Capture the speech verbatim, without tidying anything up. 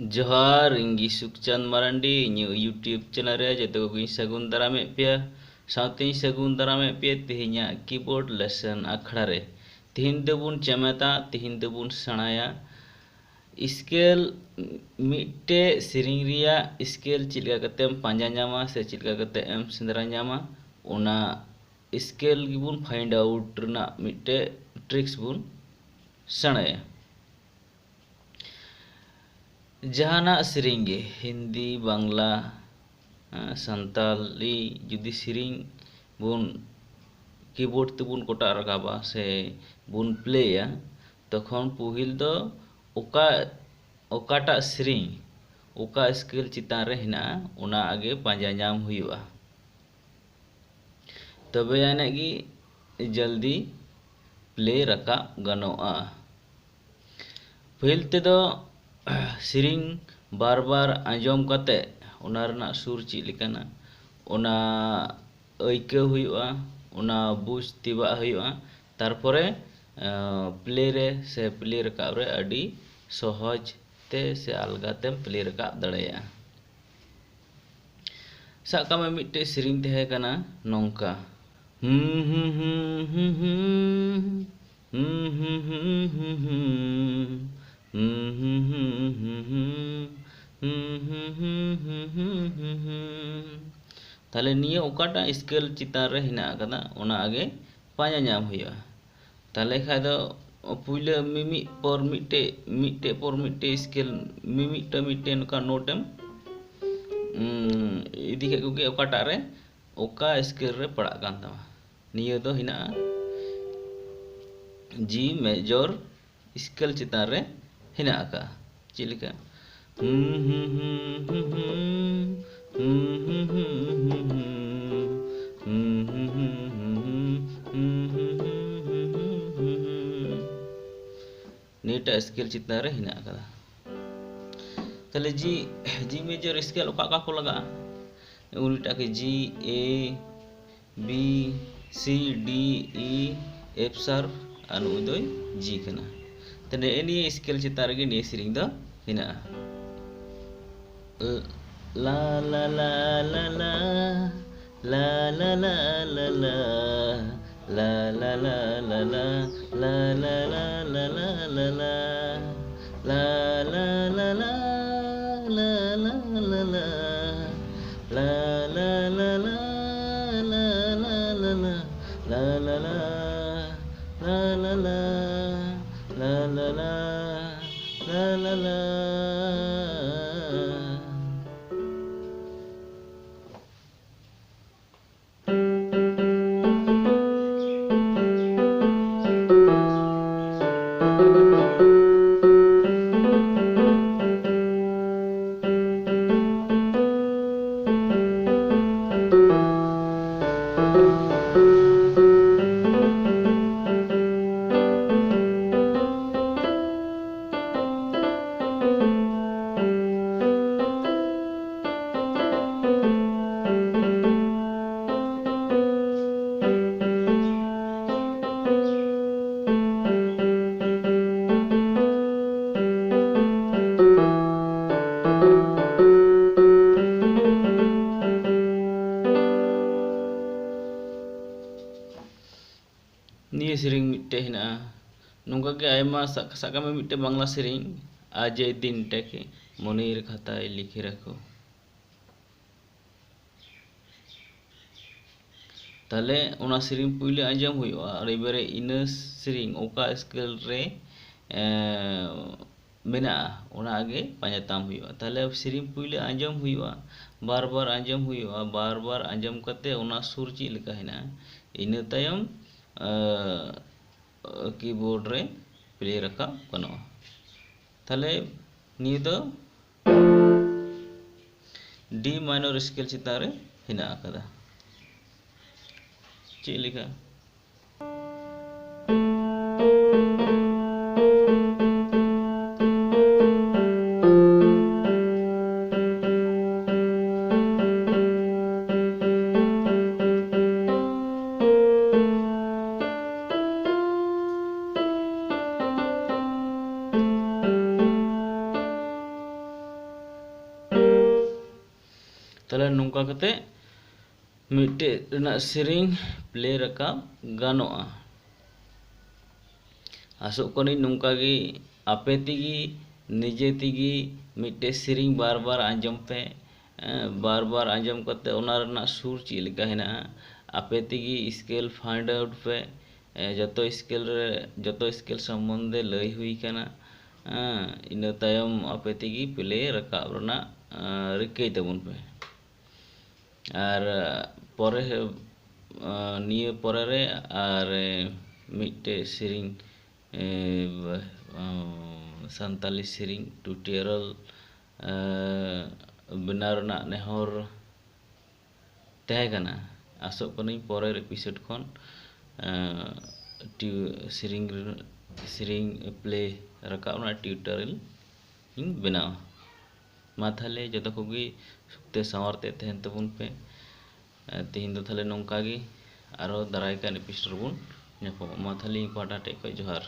ᱡᱚᱦᱟᱨ, ᱤᱧ ᱜᱮ ᱥᱩᱠᱪᱟᱸᱫ ᱢᱟᱨᱟᱱᱰᱤ᱾ ᱤᱧᱟᱹᱜ YouTube channel ᱨᱮ ᱡᱚᱛᱚ ᱠᱚᱜᱮᱧ ᱥᱟᱹᱜᱩᱱ ᱫᱟᱨᱟᱢᱮᱫ ᱯᱮᱭᱟ᱾ ᱥᱟᱶᱛᱮᱧ ᱥᱟᱹᱜᱩᱱ ᱫᱟᱨᱟᱢᱮᱫ ᱯᱮᱭᱟ ᱛᱮᱦᱮᱧᱟᱜ keyboard lesson ᱟᱠᱷᱲᱟ ᱨᱮ᱾ ᱛᱮᱦᱮᱧ ᱫᱚᱵᱚᱱ ᱪᱮᱢᱮᱫᱟ, ᱛᱮᱦᱮᱧ ᱫᱚᱵᱚᱱ ᱥᱮᱬᱟᱭᱟ scale, ᱢᱤᱫᱴᱮᱡ ᱥᱮᱨᱮᱧ ᱨᱮᱭᱟᱜ scale ᱪᱮᱫ ᱞᱮᱠᱟ ᱠᱟᱛᱮᱢ ᱯᱟᱸᱡᱟ ᱧᱟᱢᱟ ᱥᱮ ᱪᱮᱫ ᱞᱮᱠᱟ ᱠᱟᱛᱮ ᱮᱢ ᱥᱮᱸᱫᱽᱨᱟ ᱧᱟᱢᱟ, ᱚᱱᱟ scale ᱜᱮᱵᱚᱱ find out ᱨᱮᱱᱟᱜ ᱢᱤᱫᱴᱮᱡ tricks ᱵᱚᱱ ᱥᱮᱬᱟᱭᱟ᱾ ᱡᱟᱦᱟᱱᱟᱜ ᱥᱮᱨᱮᱧ ᱜᱮ, ᱦᱤᱱᱫᱤ, ᱵᱟᱝᱞᱟ, ᱥᱟᱱᱛᱟᱞᱤ, ᱡᱩᱫᱤ ᱥᱮᱨᱮᱧ ᱵᱚᱱ keyboard ᱛᱮᱵᱚᱱ ᱠᱚᱴᱟᱜ ᱨᱟᱠᱟᱵᱟ ᱥᱮ ᱵᱚᱱ ᱯᱞᱮᱭᱟ, ᱛᱚᱠᱷᱚᱱ ᱯᱩᱦᱤᱞ ᱫᱚ ᱚᱠᱟ, ᱚᱠᱟᱴᱟᱜ ᱥᱮᱨᱮᱧ ᱚᱠᱟ scale ᱪᱮᱛᱟᱱ ᱨᱮ ᱦᱮᱱᱟᱜᱼᱟ, ᱚᱱᱟ ᱟᱜᱮ ᱯᱟᱸᱡᱟ ᱧᱟᱢ ᱦᱩᱭᱩᱜᱼᱟ᱾ ᱛᱚᱵᱮ ᱟᱹᱱᱤᱡ ᱜᱮ ᱡᱚᱞᱫᱤ ᱯᱞᱮ ᱨᱟᱠᱟᱵ ᱜᱟᱱᱚᱜᱼᱟ᱾ ᱯᱟᱹᱦᱤᱞ ᱛᱮᱫᱚ ᱥᱮᱨᱮᱧ ᱵᱟᱨ ᱵᱟᱨ ᱟᱸᱡᱚᱢ ᱠᱟᱛᱮ ᱚᱱᱟ ᱨᱮᱱᱟᱜ ᱥᱩᱨ ᱪᱮᱫ ᱞᱮᱠᱟᱱᱟ, ᱚᱱᱟ ᱟᱹᱭᱠᱟᱹᱣ ᱦᱩᱭᱩᱜᱼᱟ, ᱚᱱᱟ ᱵᱩᱡᱽ ᱛᱮᱵᱟᱜ ᱦᱩᱭᱩᱜᱼᱟ᱾ ᱛᱟᱨᱯᱚᱨᱮ ᱯᱞᱮ ᱨᱮ ᱥᱮ ᱯᱞᱮ ᱨᱟᱠᱟᱵ ᱨᱮ ᱟᱹᱰᱤ ᱥᱚᱦᱚᱡᱽ ᱛᱮ ᱥᱮ ᱟᱞᱜᱟ ᱛᱮᱢ ᱯᱞᱮ ᱨᱟᱠᱟᱵ ᱫᱟᱲᱮᱭᱟᱜᱼᱟ᱾ ᱥᱟᱵ ᱠᱟᱜ ᱢᱮ, ᱢᱤᱫᱴᱮᱡ ᱥᱮᱨᱮᱧ ᱛᱟᱦᱮᱸ ᱠᱟᱱᱟ ᱱᱚᱝᱠᱟ᱾ ᱛᱟᱦᱞᱮ ᱱᱤᱭᱟᱹ ᱚᱠᱟᱴᱟᱜ scale ᱪᱮᱛᱟᱱ ᱨᱮ ᱦᱮᱱᱟᱜ ᱟᱠᱟᱫᱟ, ᱚᱱᱟ ᱟᱜᱮ ᱯᱟᱸᱡᱟ ᱧᱟᱢ ᱦᱩᱭᱩᱜᱼᱟ᱾ ᱛᱟᱦᱞᱮ ᱠᱷᱟᱡ ᱫᱚ ᱯᱩᱭᱞᱟᱹ ᱢᱤᱢᱤᱫ ᱯᱚᱨ ᱢᱤᱫᱴᱮᱡ, ᱢᱤᱫᱴᱮᱡ ᱯᱚᱨ ᱢᱤᱫᱴᱮᱡ scale, ᱢᱤᱢᱤᱫᱴᱟᱝ ᱢᱤᱫᱴᱮᱡ ᱱᱚᱝᱠᱟ note ᱮᱢ, ᱩᱸ, ᱤᱫᱤ ᱠᱮᱫ ᱠᱚᱜᱮ, ᱚᱠᱟᱴᱟᱜ ᱨᱮ ᱚᱠᱟ scale ᱨᱮ ᱯᱟᱲᱟᱜ ᱠᱟᱱ ᱛᱟᱢᱟ᱾ ᱱᱤᱭᱟᱹ ᱫᱚ ᱦᱮᱱᱟᱜᱼᱟ G major scale ᱪᱮᱛᱟᱱ ᱨᱮ ᱦᱮᱱᱟᱜ ᱟᱠᱟᱫᱼᱟ᱾ ᱪᱮᱫ ᱞᱮᱠᱟ? ᱱᱤᱭᱟᱹᱴᱟᱜ scale ᱪᱮᱛᱟᱱ ᱨᱮ ᱦᱮᱱᱟᱜ ᱟᱠᱟᱫᱟ᱾ ᱛᱟᱦᱞᱮ G, G major scale ᱚᱠᱟ ᱚᱠᱟ ᱠᱚ ᱞᱟᱜᱟᱜᱼᱟ? ᱩᱱᱤᱴᱟᱜ ᱜᱮ G, A, B, C, D, E, F sharp, ᱟᱨ ᱱᱩᱭ ᱫᱚᱭ G ᱠᱟᱱᱟ᱾ ᱛᱟᱦᱞᱮ ᱱᱤᱭᱟᱹ scale ᱪᱮᱛᱟᱱ ᱨᱮᱜᱮ ᱱᱤᱭᱟᱹ ᱥᱮᱨᱮᱧ ᱫᱚ ᱦᱮᱱᱟᱜᱼᱟ᱾ La la la la la, la la la la la, la la la la la, la la la la la la, la la la la, la la la la la, la la la la, la la la la la, la la la la, la la la la, la la la la, la la la. ᱱᱤᱭᱟᱹ ᱥᱮᱨᱮᱧ ᱢᱤᱫᱴᱮᱡ ᱦᱮᱱᱟᱜᱼᱟ᱾ ᱱᱚᱝᱠᱟ ᱜᱮ ᱟᱭᱢᱟ, ᱥᱟᱵ, ᱥᱟᱵ ᱠᱟᱜ ᱢᱮ, ᱢᱤᱫᱴᱮᱡ ᱵᱟᱝᱞᱟ ᱥᱮᱨᱮᱧ, "ᱟᱡ ᱮ ᱫᱤᱱ ᱴᱮᱠᱮ ᱢᱚᱱᱮᱨ ᱠᱷᱟᱛᱟᱭ ᱞᱤᱠᱷᱮ ᱨᱟᱠᱷᱚ", ᱛᱟᱦᱞᱮ ᱚᱱᱟ ᱥᱮᱨᱮᱧ ᱯᱩᱭᱞᱩ ᱟᱸᱡᱚᱢ ᱦᱩᱭᱩᱜᱼᱟ, ᱟᱨ ᱮᱵᱟᱨᱮ ᱤᱱᱟᱹ ᱥᱮᱨᱮᱧ ᱚᱠᱟ ᱥᱠᱮᱞ ᱨᱮ, ᱮᱸ, ᱢᱮᱱᱟᱜᱼᱟ, ᱚᱱᱟ ᱟᱜᱮ ᱯᱟᱸᱡᱟ ᱛᱟᱢ ᱦᱩᱭᱩᱜᱼᱟ᱾ ᱛᱟᱦᱞᱮ ᱥᱮᱨᱮᱧ ᱯᱩᱭᱞᱩ ᱟᱸᱡᱚᱢ ᱦᱩᱭᱩᱜᱼᱟ, ᱵᱟᱨ ᱵᱟᱨ ᱟᱸᱡᱚᱢ ᱦᱩᱭᱩᱜᱼᱟ, ᱵᱟᱨ ᱵᱟᱨ ᱟᱸᱡᱚᱢ ᱠᱟᱛᱮ ᱚᱱᱟ ᱥᱩᱨ ᱪᱮᱫ ᱞᱮᱠᱟ ᱦᱮᱱᱟᱜᱼᱟ, ᱤᱱᱟᱹ ᱛᱟᱭᱚᱢ, ᱮᱸ, ᱠᱤᱵᱳᱨᱰ ᱨᱮ ᱯᱞᱮ ᱨᱟᱠᱟᱵ ᱜᱟᱱᱚᱜᱼᱟ᱾ ᱛᱟᱦᱞᱮ ᱱᱤᱭᱟᱹ ᱫᱚ ᱰᱤ ᱢᱟᱭᱱᱚᱨ ᱥᱠᱮᱞ ᱪᱮᱛᱟᱱ ᱨᱮ ᱦᱮᱱᱟᱜ ᱟᱠᱟᱫᱟ᱾ ᱪᱮᱫ ᱞᱮᱠᱟ? ᱛᱟᱦᱚᱞᱮ ᱱᱚᱝᱠᱟ ᱠᱟᱛᱮ ᱢᱤᱫᱴᱮᱡ ᱨᱮᱱᱟᱜ ᱥᱮᱨᱮᱧ ᱯᱞᱮ ᱨᱟᱠᱟᱵ ᱜᱟᱱᱚᱜᱼᱟ᱾ ᱟᱥᱚᱜ ᱠᱟᱹᱱᱟᱹᱧ ᱱᱚᱝᱠᱟ ᱜᱮ ᱟᱯᱮ ᱛᱮᱜᱮ ᱱᱤᱡᱮ ᱛᱮᱜᱮ ᱢᱤᱫᱴᱮᱡ ᱥᱮᱨᱮᱧ ᱵᱟᱨ ᱵᱟᱨ ᱟᱸᱡᱚᱢ ᱯᱮ᱾ ᱮᱸ, ᱵᱟᱨ ᱵᱟᱨ ᱟᱸᱡᱚᱢ ᱠᱟᱛᱮ ᱚᱱᱟ ᱨᱮᱱᱟᱜ ᱥᱩᱨ ᱪᱮᱫ ᱞᱮᱠᱟ ᱦᱮᱱᱟᱜᱼᱟ, ᱟᱯᱮ ᱛᱮᱜᱮ ᱥᱠᱮᱞ ᱯᱷᱟᱭᱤᱱᱰ ᱟᱣᱩᱴ ᱯᱮ᱾ ᱮᱸ, ᱡᱚᱛᱚ ᱥᱠᱮᱞ ᱨᱮ, ᱡᱚᱛᱚ ᱥᱠᱮᱞ ᱥᱚᱢᱵᱚᱱᱫᱷᱮ ᱞᱟᱹᱭ ᱦᱩᱭ ᱠᱟᱱᱟ᱾ ᱮᱸ, ᱤᱱᱟᱹ ᱛᱟᱭᱚᱢ ᱟᱯᱮ ᱛᱮᱜᱮ ᱯᱞᱮ ᱨᱟᱠᱟᱵ ᱨᱮᱱᱟᱜ, ᱮᱸ, ᱨᱤᱠᱟᱹᱭ ᱛᱟᱵᱚᱱ ᱯᱮ᱾ ᱟᱨ ᱯᱚᱨᱮ, ᱟᱸ, ᱱᱤᱭᱟᱹ ᱯᱚᱨᱮ ᱨᱮ ᱟᱨ ᱢᱤᱫᱴᱮᱡ ᱥᱮᱨᱮᱧ, ᱮᱸ, ᱵ-, ᱟᱸ, ᱥᱟᱱᱛᱟᱞᱤ ᱥᱮᱨᱮᱧ ᱴᱩᱴᱳᱨᱤᱭᱟᱞ, ᱟᱸ, ᱵᱮᱱᱟᱣ ᱨᱮᱱᱟᱜ ᱱᱮᱦᱚᱨ ᱛᱟᱦᱮᱸ ᱠᱟᱱᱟ᱾ ᱟᱥᱚᱜ ᱠᱟᱹᱱᱟᱹᱧ ᱯᱚᱨᱮᱨ ᱮᱯᱤᱥᱳᱰ ᱠᱷᱚᱱ, ᱟᱸ, ᱴᱤᱭᱩ-, ᱥᱮᱨᱮᱧ ᱨᱮ-, ᱥᱮᱨᱮᱧ ᱯᱞᱮ ᱨᱟᱠᱟᱵ ᱨᱮᱱᱟᱜ ᱴᱤᱭᱩᱴᱳᱨᱤᱭᱟᱞ ᱤᱧ ᱵᱮᱱᱟᱣᱟ᱾ ᱢᱟ ᱛᱟᱦᱞᱮ ᱡᱚᱛᱚ ᱠᱚᱜᱮ ᱥᱩᱠᱛᱮ ᱥᱟᱶᱟᱨ ᱛᱮ ᱛᱟᱦᱮᱱ ᱛᱟᱵᱚᱱ ᱯᱮ᱾ ᱟᱨ ᱛᱮᱦᱮᱧ ᱫᱚ ᱛᱟᱦᱞᱮ ᱱᱚᱝᱠᱟ ᱜᱮ, ᱟᱨᱚ ᱫᱟᱨᱟᱭ ᱠᱟᱱ ᱮᱯᱤᱥᱳᱰ ᱨᱮᱵᱚᱱ ᱧᱟᱯᱟᱢᱟ᱾ ᱢᱟ ᱛᱟᱦᱞᱮ ᱤᱧ ᱯᱟᱦᱴᱟ ᱴᱷᱮᱡ ᱠᱷᱚᱡ ᱡᱚᱦᱟᱨ᱾